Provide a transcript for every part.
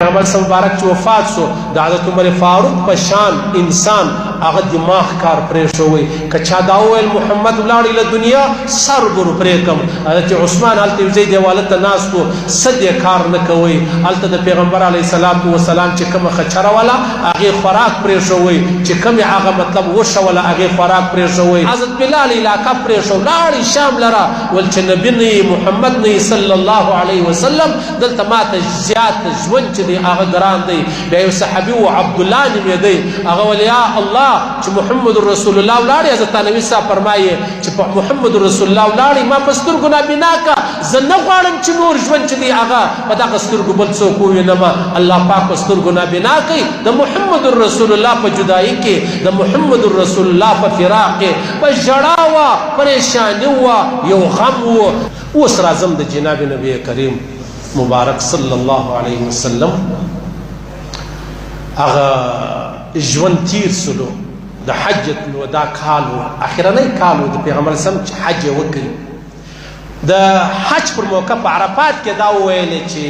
پیغمبر صلی مبارک چې وفات سو، د حضرت عمر فاروق په شان انسان هغه دماغ کار پرېښوی. که چا دا وویل محمد ولاړی له دنیا، سر ور پرې کم. حضرت عثمان هلته یو ځای دیواله ته ناست و، څه دې کار نه کوئ. هلته د پیغمبر علیه الصلاة وسلام چې کومه خچره وله هغې خوراک پرېښوئ، چې کومې هغه مطلب وښوله هغې خوراک پرېښوئ. حضرت بلال علاقه پرېښو، لاړی شام لره، ول چې نبي نه یي، محمد نه یي صلی الله علیه وسلم، دلته ماته زیات ژوند چې دی هغه ګران دی. بیا یو صحابي و، عبدالله نومېدی، هغه ویل یا الله چې محمد رسول الله ولاړی. حضرت نبی صاحب فرمایي چې په محمد رسول الله ولاړی، ما په سترګو نابینا که، زه نه غواړم چې نور ژوند چې دی هغه په دغه سترګو بل څوک ووینم. الله پاک په سترګو نابینا کوي د محمد رسول الله په جدایي کې، د محمد رسول الله په فراق کې، په ژړا وه، پریشاني وه، یو غم و. اوس راځم د جناب نبی کریم مبارک صلی الله علیه وسلم هغه ژوند تیر سلو. د حجت الوداع کال و، اخرنی کال و د پیغمبر سم چې حج یې وکړي. د حج پر موقع په عرفات کې دا وویل چې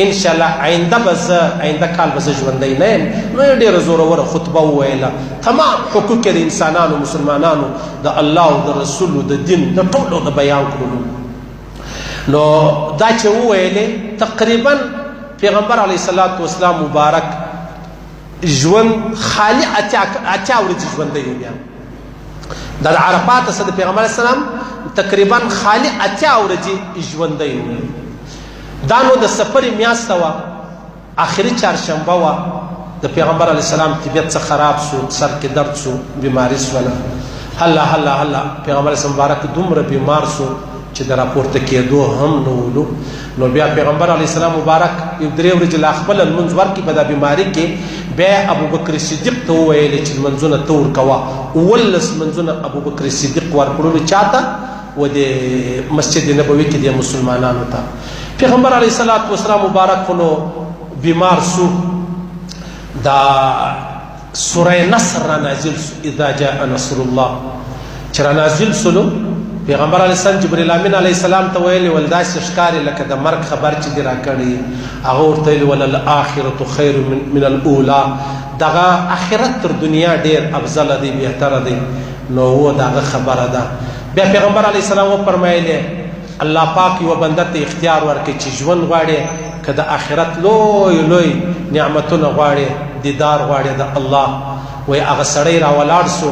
ان شاء الله آینده به زه، آینده کال به زه ژوندی نه یم. نو یې ډېره زوروره خطبه وویله، تمام حقوق یې د انسانانو، مسلمانانو، د الله او د رسول د دین د ټولو د بیان کړلو. نو دا چې وویلې، تقریبا پیغمبر علیه الصلاة والسلام مبارک ژوند خالی 80 ورځې ژوندی و. بیا د عرفات څخه د پیغمبر اسلام تقریبا خالی 80 ورځې ژوندی و. دا نو د سفر میاشت وه، آخري چهارشنبه وه. د پیغمبر علیه السلام طبیعت څه خراب سو، سر کې درد سو، بیماری سوله. هله هله هله پیغمبر اسلام مبارک دومره بیمار سو چې د راپورته کېدو هم نه ولو. نو بیا پیغمبر علیه السلام مبارک یو درې ورځې لا خپل لمونځ ورکړي په دا بیماری کې. بیا ابوبکر صدیق ته وویل چې لمونځونه ته ورکوه. 17 لمونځونه ابوبکر صدیق ورکړلو چاته و د مسجد نبوي کې د مسلمانانو ته. پیغمبر علیه الصلاة والسلام مبارک خو نو بیمار سو، دا سوره نصر را نازل سو، اذا جاء نصر الله چې را نازل سولو. پیغمبر علیه السلام جبرئیل امین علیه السلام ته ویلي ول داسې ښکاري لکه د مرګ خبر چې دې راکړی. هغه ورته ویلي وللآخرة خیر من الاولی، دغه آخرت تر دنیا ډېر افضله دی، بهتره دی. نو هو دغه خبره ده. بیا پیغمبر علیه السلام وفرمایلې الله پاک یو بنده ته اختیار ورکړي چې ژوند غواړي که د آخرت لوی لوی نعمتونه غواړي، دیدار غواړي د الله. وای هغه سړی را ولاړ سو،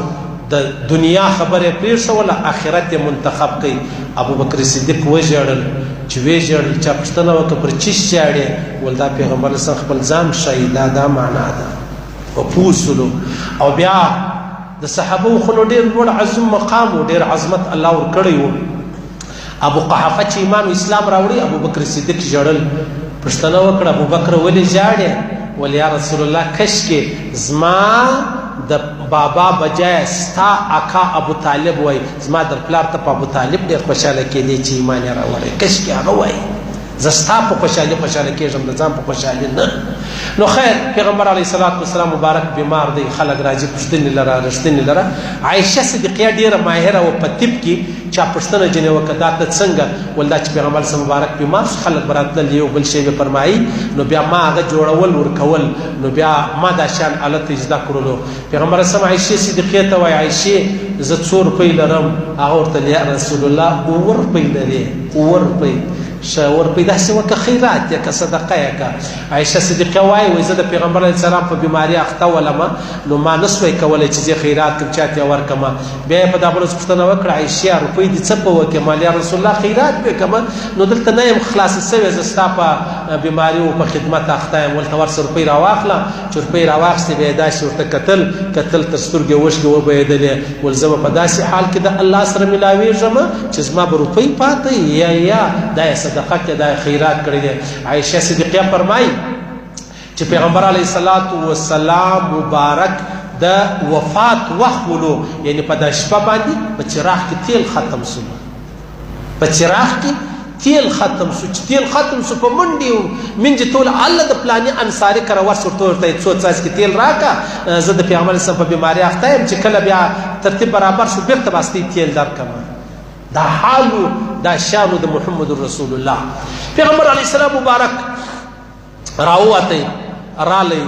د دنیا خبره پرېښوله، آخرت یې منتخب کړي. ابوبکر صدیق وژړل، چې وژړل چا پوښتنه وکړه پر چیش ژاړې؟ ول دا پیغمبر علیه السلام خپل ځان ښایي، دا دا معنا ده. او پوه سولو. او بیا د صحابو خو نو ډېر لوړ عظیم مقام و، ډېر عظمت الله ورکړی و. ابو قحافه چې ایمان او اسلام راوړي، ابوبکر صدیق ژړل. پوښتنه وکړه ابوبکر ولې ژاړې؟ ول یا رسول الله کشکې زما د بابا بجای ستا اکا ابو طالب وای، زما در پلار ته په ابو طالب ډېر خوشحاله کېدی چې ایمان یې راوړی، کشکې هغه وای، زه ستا په خوشحالي خوشحاله کېږم، د ځان په خوشحالي نه. نو خیر، پیغمبر علیه الصلاة والسلام مبارک بیمار دی، خلک راځي پوښتنې لره رښتینې لره. عایشه صدیقیه ډېره ماهره وه په طب کې، چا پوښتنه ځینې وکړه دا ته څنګه؟ ول دا چې پیغمبر صلی مبارک بیمار شو، خلک به راتلل یو بل شی به فرمایي، نو بیا ما هغه جوړول ورکول، نو بیا ما دا شیان الته زده کړلو. پیغمبر سم عایشې صدیقې ته وایي عایشې زه څو روپۍ لرم؟ هغه ورته یا رسول الله اووه روپۍ لرې. اووه روپۍ ښه روپۍ داسې وکړه، خیرات یې که، صدقه یې که. عایشه صدیقه وایي وایي زه د پیغمبر علیه السلام په بیماري اخته ولم، نو ما نه سوی کولی چې زه خیرات کړم، چاته یې ورکړم. بیا یې په دا بله پوښتنه وکړه عایشې روپۍ دې څه په وکړې؟ مال یا رسول الله خیرات پې کړم، نو دلته نه یم خلاصه سوې، زه ستا په بیماري او په خدمت اخته یم، ورته ورسه روپۍ راواخله. چې روپۍ راواخیستې بیا یې داسې ورته کتل کتل، تر سترګې اوښکې وبهېدلې. ول زه به په داسې حال کې د الله سره ملاوېږم چې زما به روپۍ پاتې یا یا دا یې صدقه کې دا یې خیرات کړی دی. عایشه صدیقه فرمایي چې پیغمبر علیه الصلاة والسلام مبارک د وفات وخت ولو، یعنی په دا شپه باندې په چراغ کې تیل ختم سو، په چراغ کې تیل ختم سو. چې تیل ختم سو په منډې منجې ټول الله د پلاني انصاري کره ورسو، ورته ورته څو څاڅکي تیل راکه، زه د پیغمبر اسلام په بیماري اخته یم، چې کله بیا ترتیب برابر شو بیرته به استۍ تیل درکړم. دا حال دا شان د محمد رسول الله. پیغمبر علیه السلام مبارک راووتی، رالی،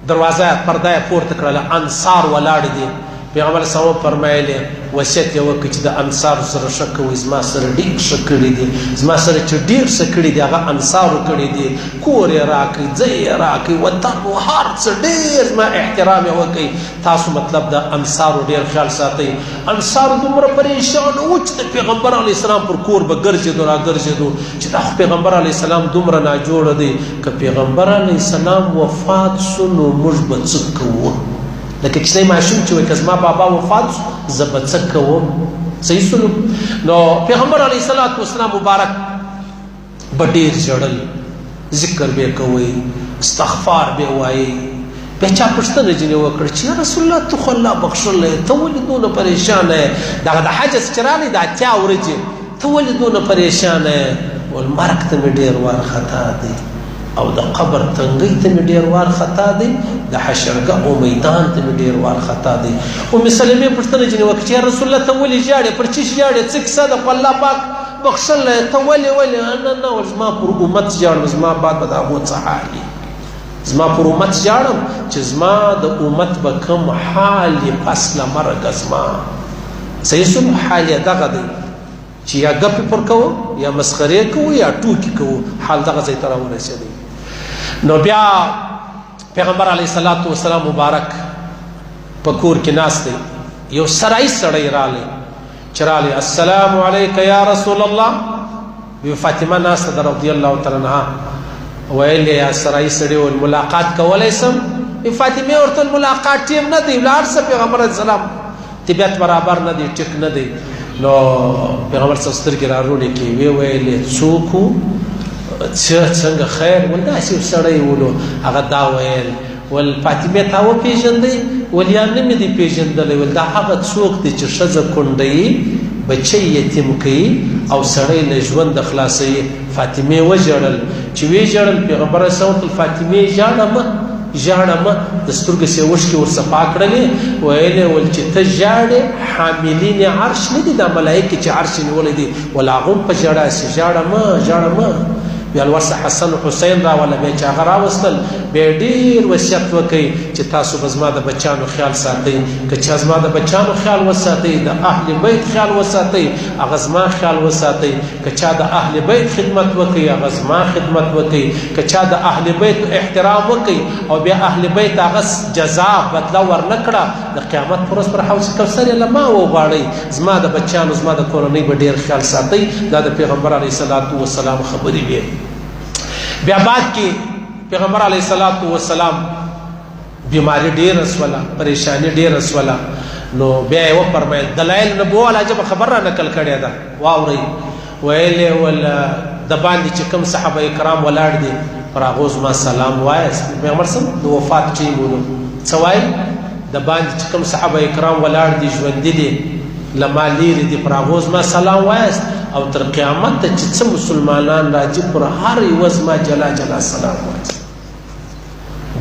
دروازه پرده یې پورته کړله، انصار ولاړ دي. پیغمبر صلی الله فرمایلی، وصیت یې وکړ چې د انصارو سره ښه کوئ، زما سره ډېر ښه کړي دي، زما سره چې ډېر ښه کړي دي هغه انصارو کړي دي، کور یې راکړي، ځای یې راکړي، وطن و هر څه ډېر زما احترام یې وکړي. تاسو مطلب د انصارو ډېر خیال ساتئ. انصار دومره پریشان وو چې د پیغمبر علیه السلام پر کور به ګرځېدو را ګرځېدو چې دا خو پیغمبر علیه السلام دومره ناجوړه دی، که پیغمبر علیه السلام وفات سو نو موږ به څه کوو؟ لکه کوچنی ماشوم چې وایي که زما بابا وفات سو زه به څه کوم؟ صحیح سولو. نو پیغمبر علیه الصلاة والسلام مبارک به ډېر ژړل، ذکر به کوي، استغفار به وایي. بیا چا پوښتنه ځینې وکړه چې یا رسول الله ته خو الله بخښلی، ته ولې دونه پریشانه یې؟ دغه د حج چې راغلی د 80 ورځې، ته ولې دونه پریشانه یې؟ ول مرګ ته مې ډېر وارخطا دی، او د قبر تنګۍ ته مې ډېر وارخطا دی، د حشرګاه او میدان ته مې ډېر وارخطا دی. ام سلمې پوښتنه ځینې وکړه چې یا رسول الله ته ولې ژاړې، پر څه شي ژاړې، څه کیسه ده؟ خو الله پاک بخښلی، ته ولې ولې؟ نه نه، ول زما پر امت ژاړم، زما بعد به د هغو څه حال وي، زما پر امت ژاړم چې زما د امت به کوم حال یې پس له مرګه زما. صحیح سو، حال یې دغه دی چې یا ګپې پر کوو، یا مسخرې کوو، یا ټوکې کوو، حال دغه ځای ته راورسېدی. نو بیا پیغمبر علیه الصلاة والسلام مبارک په کور کې ناست دی، یو سرای سړی راغی، چې راغی السلام علیک یا رسول الله. بی فاطمه ناسته ده رضی الله تعالی عنها، ویل یا سرای سړی ول ملاقات کولی سم؟ بی فاطمه ورته ملاقات ټیم نه دی، لاړ سه پیغمبر علیه السلام طبیعت برابر نه دی، ټیک نه دی. نو پیغمبر صلی سترګې راروڼې کړې، ویې ویلې څوک و، څنګه خیر؟ ول داسې یو سړی ولو. هغه دا ویل، ول فاطمې تا وپېژندی؟ ول یا نه مې دی پېژندلی. ول دا هغه څوک دی چې ښځه کونډوي، بچی یتیم کوي او سړی له ژونده خلاصوي. فاطمې وژړل، چې ویې ژړل پیغمبر علیه السلام ورته فاطمې ژاړه مه، ژاړه مه، د سترګو سې اوښکې ورصفا کړلې، ویل یې ول چې ته ژاړې، حاملین عرش نه دي دا ملایکې چې عرش یې نیولی دی، ول هغه هم په ژړا سي، ژاړه مه، ژاړه مه. بیا ورسه حسن حسین راوله، بیا چې هغه راوستل بیا یې ډېر وصیت وکړي چې تاسو به زما د بچیانو خیال ساتئ، که چا زما د بچیانو خیال وساتئ، د اهل بیت خیال وساتئ، هغه زما خیال وساتئ، که چا د اهل بیت خدمت وکړي هغه زما خدمت وکړي، که چا د اهل بیت احترام وکړي او بیا اهل بیت هغه جزا بدله ورنه کړه، د قیامت پر ورځ پر حوض کوثر یې له ما وغواړئ، زما د بچیانو زما د کورنۍ به ډېر خیال ساتئ. دا د پیغمبر علیه الصلاة والسلام خبرې وې. بیا بعد کې پیغمبر علیه الصلاة والسلام بیماری ډېره سوله، پریشانی ډېره سوله، نو بیا یې وفرمایل، دلایل نبوه والا عجبه خبر را نقل کړې ده، واورئ. ویل یې ول د باندې چې کوم صحابه کرام ولاړ دي پر هغو زما سلام وایاست. پیغمبر سم د وفات ټیم ولو څه وایي؟ د باندې چې کوم صحابه کرام ولاړ دي، ژوندي دي، له ما لیرې دي، پر هغو زما سلام وایاست، او تر قیامته چې څه مسلمانان راځي پر هر یوه زما جلا جلا سلام وایاست.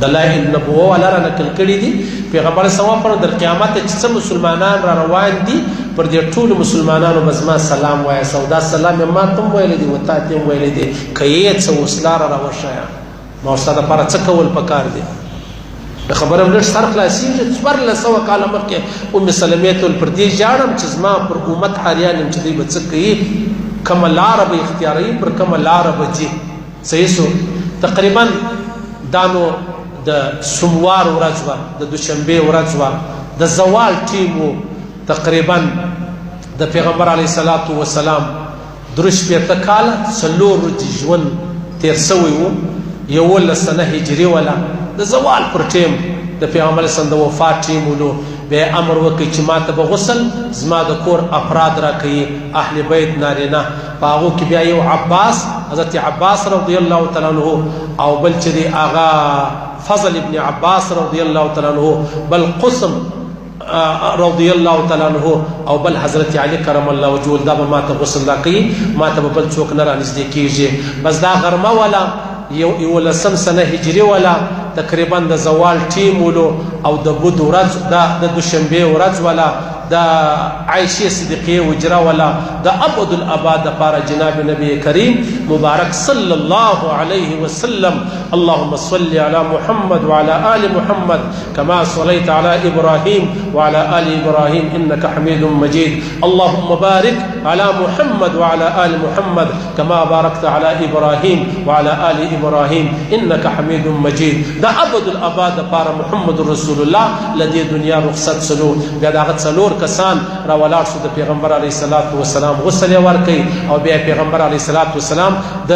دلایل نبوه والا را نقل کړي دي، پیغمبر صلی الله علیه وسلم در قیامت چې څه مسلمانان را روان دي پر دې ټولو مسلمانانو به زما سلام وایاست، او دا سلام یې ما ته هم ویلی دی و تا ته هم ویلی دی، که یې څه اوس لاره راوښیه، ما ستا دپاره څه کول پکار دي؟ د خبره هم لږ سر خلاصېږي. 1400 کاله مخکې ام سلمې ته ویل پر دې ژاړم چې زما پر امت حریان یم چې دوی به څه کوي، کومه لاره به اختیاروي، پر کومه لاره به ځي. صحیح سو. تقریبا دا نو د سوموار ورځ وه، د دوشنبې ورځ وه، د زوال ټیم و، تقریبا د پیغمبر علیه الصلاة والسلام 63 کاله 4 ورځې ژوند تېر سوی و، 11 سنه هجري وله، د زوال پر ټیم د پیغمبر علیه السلام د وفات ټیم ولو. بیا یې امر وکړ چې ما ته به غسل زما د کور افراد راکوي، اهل بیت نارینه، په هغو کې بیا یو عباس، حضرت عباس رضی الله تعالی عنه، او بل چې دی هغه فضل ابن عباس رضی الله تعالی عنه، بل قسم رضی الله تعالی عنه، او بل حضرت علی کرم الله وجهه، دا به ما ته غسل راکوي، ما ته به بل څوک نه رانږدې کېږي. بس دا غرمه وله، 11 سنه هجري وله، تقریبا د زوال ټیم ولو، او د بود ورځ، دا د دوشنبې ورځ وله، د عائشه صدیقه حجره ولا د ابد الاباد لپاره جناب نبی کریم مبارک صلی الله علیه وسلم. اللهم صل على محمد وعلى آل محمد كما صليت على إبراهيم وعلى آل إبراهيم إنك حميد مجيد. اللهم بارك على محمد وعلى آل محمد كما باركت على إبراهيم وعلى آل إبراهيم إنك حميد مجيد. دا أبد الأباد پار محمد رسول الله لدي دنیا رخصت سلو. بیا دا هغه څلور کسان را ولاړ شو، د پیغمبر علیه الصلاة والسلام غسل یې ورکړ او بیا پیغمبر علیه الصلاة والسلام د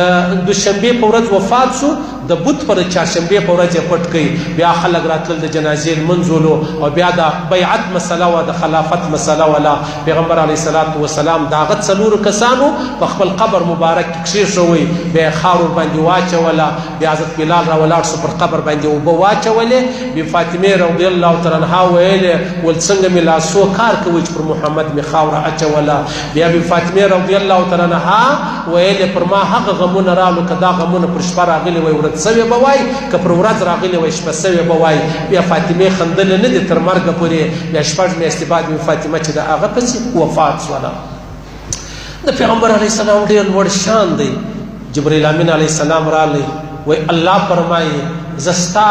دوشنبې په ورځ وفات شو، د بت پر چهارشنبې په ورځ یې پټ کړ. بیا خلک راتلل د جنازې لمونځ ولو او بیا د بیعت مسله وه، د خلافت مسله وله. پیغمبر علیه الصلاة والسلام د هغه څلورو کسانو په خپل قبر مبارک کې کښېښوئ، بیا یې خاور ورباندې واچوله. بیا حضرت بلال را ولاړ شو، پر قبر باندې اوبه واچولې. بی فاطمې رضی الله تعالی عنها ویلې ول څنګه مې لاسو کار کوي چې پر محمد مې خاوره اچوله. بیا بی فاطمې رضی الله تعالی عنها ویلې پر ما هغه غمونه رالو که دا غمونه پر شپه راغلي وای ورځ سوې به وای، که پر ورځ راغلي وای شپه سوې به وای. بیا فاطمې خندلې نه دي تر مرګه پورې. بیا شپږ میاشتې بعد بی فاطمه چې د هغه پسې وفات سوله. د پیغمبر علیه السلام ډېر لوړ شان دی. جبرئیل امین علیه السلام راغلی وای الله فرمایي زه ستا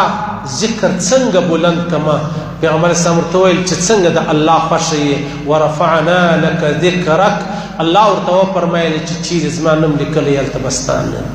ذکر څنګه بلند کما. پیغمبر اسلام ورته وویل چې څنګه د الله خوښه یې، ورفعنا لک ذکرک. الله ورته وفرمایل چې چیرې زما نوم لیکلی هلته به ستا نوم.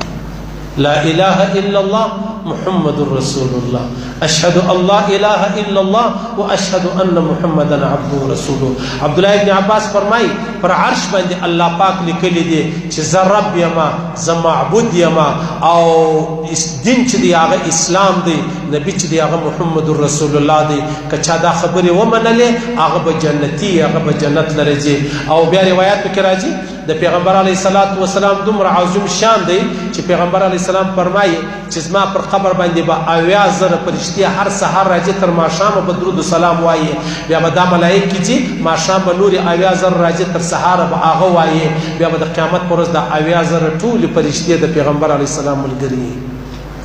لا اله الا الله محمد رسول الله، اشهد ان لا اله الا الله واشهد ان محمدا عبده ورسوله. عبد الله ابن عباس فرمای پر عرش باندې الله پاک لیکلی دی چې زه رب یم، زه معبود یم، او دین چې دی هغه اسلام دی، نبی چې دی هغه محمد رسول الله دی. که چا دا خبرې ومنلې هغه به جنتي، هغه به جنت لره ځي. او بیا روایت پکې راځي د پیغمبر علیه الصلاة والسلام دومره عظیم شان دی چې پیغمبر علیه السلام فرمایي چې زما پر قبر باندې به 70,000 فرشتې هر سهار راځي تر ماښامه به درود سلام وایي. بیا به دا ملایک چې ماښام به نورې 70,000 راځي تر سهاره به هغه وایي. بیا به د قیامت پر ورځ دا 70,000 ټولې فرشتې د پیغمبر علیه السلام ملګري.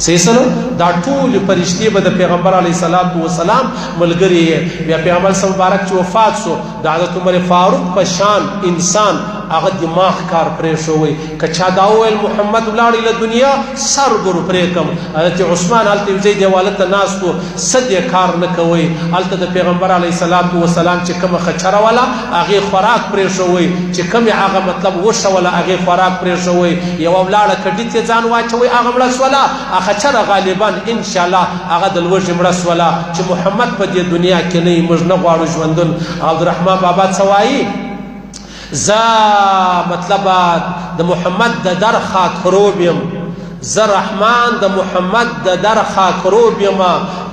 صحیح سره دا ټول فرشتې به د پیغمبر علیه الصلاة والسلام ملګري. بیا پیغمبر صلی مبارک چې وفات شو د حضرت عمر فاروق په شان انسان هغه دماغ کار پرېښوی. که چا دا وویل محمد ولاړی له دنیا سر به ورپرې کړم. حضرت عثمان هلته یو ځای دیواله ته ناست و، څه دې کار نه کوئ. هلته د پیغمبر علیه الصلاة والسلام چې کومه خچره وله هغې خوراک پرېښوئ، چې کومې هغه مطلب وښوله هغې خوراک پرېښوئ. یوه ولاړه کډي ته ځان واچوئ هغه مړه سوله، خچره غالبا انشاءالله هغه د لوږې مړه سوله. چې محمد په دې دنیا کې نه وي موږ نه غواړو ژوندون. عبدالرحمن بابا څه وایي؟ زه مطلب د محمد د در خاکروب یم، زه رحمان د محمد د در خاکروب یم،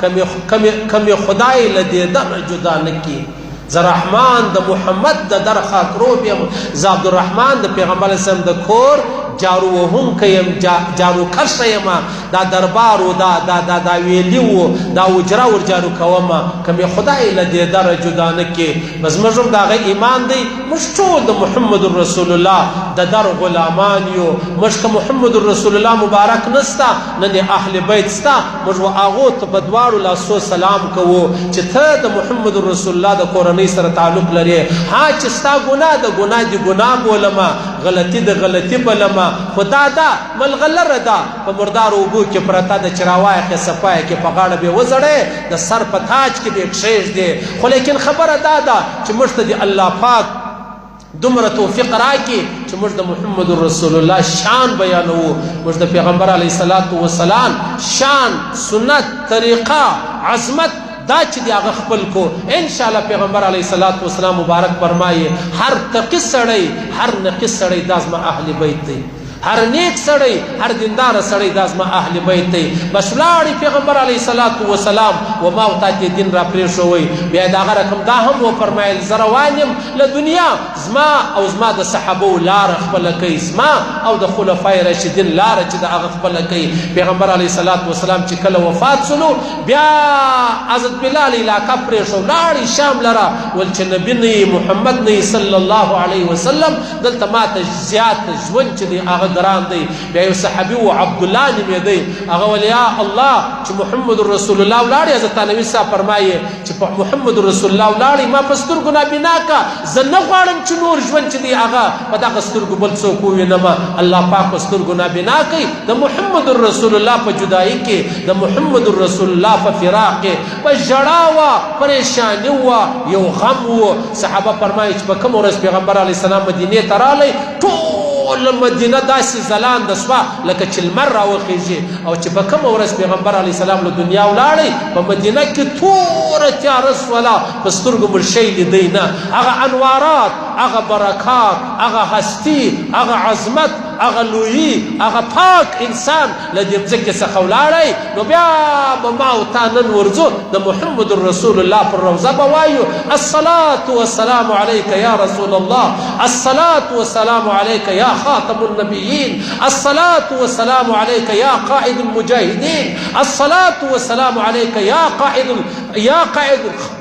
که مې خدای له دې دره جدا نه کړي. زه رحمان د محمد د در خاکروب یم، زه عبدالرحمن د پیغمبر علیه السلام د کور جارو وهونکی یم، جارو کښه یم، دا دربار و دا دا دا دا ویلي و دا حجره ور جارو کوم، که مې خدای له دې دره جدا نه کړي. بس موږ هم د هغه ایمان دی، موږ ټول د محمد رسول الله د در غلامان یو. موږ که محمد رسول الله مبارک نسته، نن یې اهل بیت سته، موږ و هغو ته په دواړو لاسو سلام کوو چې ته د محمد رسول الله د کورنۍ سره تعلق لرې. ها چې ستا ګناه ده، ګناه دې ګناه بولمه، غلطي د غلطي بلمه، خو دا ده ملغلره ده په مردارو اوبو کې پرته ده چې راوایې کې صفایې کې په غاړه به وځړې، د سر په تاج کې به کښېږدې. خو لیکن خبره دا ده چې موږ ته دې الله پاک دومره توفیق راکړي چې موږ د محمد رسول الله شان بیانوو، موږ د پیغمبر علیه الصلاة والسلام شان، سنت، طریقه، عظمت دا چې دی هغه خپل کو. انشاءالله پیغمبر علیه الصلاة والسلام مبارک فرمایي هر تقي سړی، هر نقي سړی دا زما اهل بیت دی، هر نیک سړی، هر دیندار سړی دا زما اهل بیت دی. بس ولاړی پیغمبر علیه الصلاة والسلام و ما او تا ته دین را پرېښوئ. بیا د هغه رقم دا هم وفرمایل زه روان یم له دنیا، زما او زما د صحابو لاره خپله کړئ، زما او د خلفای راشدین لاره چې د هغه خپله کړئ. پیغمبر علیه الصلاة والسلام چې کله وفات سولو بیا حضرت بلال علاقه پرېښو، لاړی شام لره، ول چې نبی نه محمد نه صلی الله علیه وسلم دلته ماته زیات ژوند چې دی هغه ګران دی. بیا یو صحابي و، عبدالله نومېدی، هغه ویل یا الله چې محمد رسول الله ولاړ، حضرت نبی صاحب فرمایي چې په محمد رسول الله ولاړ ما په سترګو نابینا کا، زه نه غواړم چې نور ژوند چې دی هغه په دغه سترګو بل څوک ووینم. الله پاک په سترګو نابینا کوي د محمد رسول الله په جدایي کې، د محمد رسول الله په فراق کې، په ژړا وه، پریشاني وه، یو غم و. صحابه فرمایي چې په کومه ورځ پیغمبر علیه السلام مدینې ته راغلی، ټوله مدینه داسې ځلانده سوه لکه چې لمر راوخیږي. او چې په کومه ورځ پیغمبر علیه السلام له دنیا ولاړی، په مدینه کې توره تیاره سوله، په سترګو مړ شی لیدی نه. هغه انوارات، هغه برکات، هغه هستی، هغه عظمت، هغه لویي، هغه پاک انسان له دې مځکې څخه ولاړی. نو بیا به ما او تا نن ورځو د محمد رسول الله پر روضه به وایو الصلاة والسلام علیک یا رسول الله، الصلاة والسلام علیک یا خاتم النبیین، الصلاة والسلام علیک یا قائد المجاهدین، الصلاة والسلام علیک یا قائد یا قائد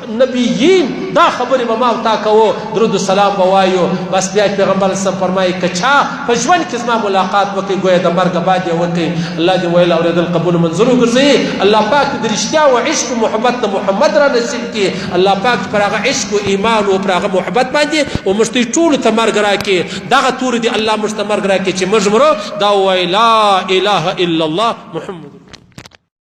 النبیین. دا خبرې به ما او تا کوو، درود سلام به وایو. بس بیا پیغمبر سم فرمایي که چا په ژوند کې زما ملاقات وکړي ګویا د مرګ بعد یې وکړي. الله دې ویل اورېدل قبول منظور وګرځوي. الله پاک دې رښتیا او عشق او محبت د محمد را نصیب کړي. الله پاک پر هغه عشق او ایمان او پر هغه محبت باندې او موږ ته ټولو ته مرګ راکړي. دغه توري دې الله موږ ته مرګ راکړي چې موږ مرو دا ووایو لا اله الا الله محمد.